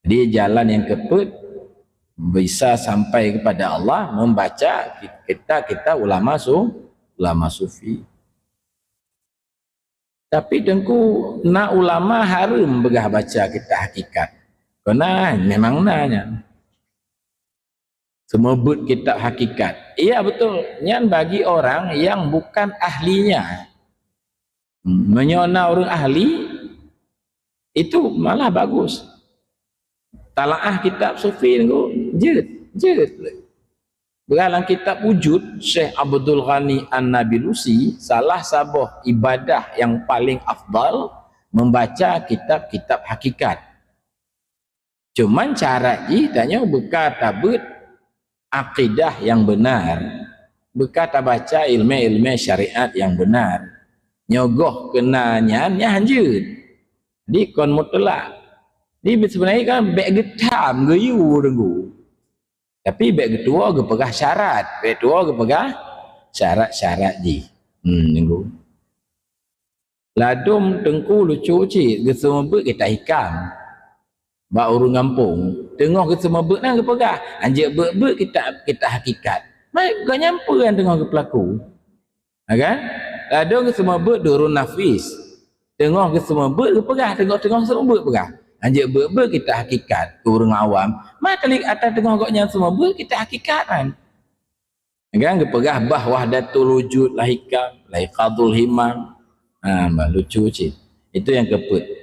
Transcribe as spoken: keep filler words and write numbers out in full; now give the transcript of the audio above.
Jadi jalan nyang keupeuet bisa sampai kepada Allah membaca kitab-kitab ulama su-, ulama sufi. Tapi Teungku, na ulama hareuem peugah baca kitab hakikat. Kona memang na nyan. Seumeubeuet kitab hakikat. Iya betul, nyan bagi orang yang bukan ahlinya. Meunyoe na ureuëng ahli, itu malah bagus. Talaah kitab sufi Teungku, jeuet, jeuet. Beugalam kitab Wujud, Syekh Abdul Ghani An-Nabilusi, salah saboh ibadah yang paling afdal membaca kitab-kitab hakikat. Cuman syarat jih tanyoe beuka tabeuet akidah yang benar, beuka tabaca ilmu-ilmu syariat yang benar. Nyogoh kena nyan, nyan hanjeuet. Di kon mutlak. Di sebenarnya kan bek geutam geuyue Teungku. Tapi bek geutuwo geupeugah syarat, bek tuwo geupeugah syarat-syarat jih. Hmm, Teungku. Ladom Teungku lucu cit, geuseumeubeuet kitab hikam. Bak ureuëng gampông, teungoh geuseumeubeuet na geupeugah, "Anjeuk beuet-beuet kitab, kitab hakikat." Mai gobnyan peue nyang teungoh geupeulaku? Ha kan? Ladom geuseumeubeuet Durun Nafis. Teungoh geuseumeubeuet geupeugah, teungoh-teungoh seumeubeuet peugah, "Anjeuk beuet-beuet kitab hakikat keu ureuëng awam." Mai kali ata teungoh gobnyan seumeubeuet kitab hakikat kan. Kan geupeugah bah wahdatul wujud, la hikam, la iqadul himam. Ha, bah lucu cit. Itu yang keupeuet.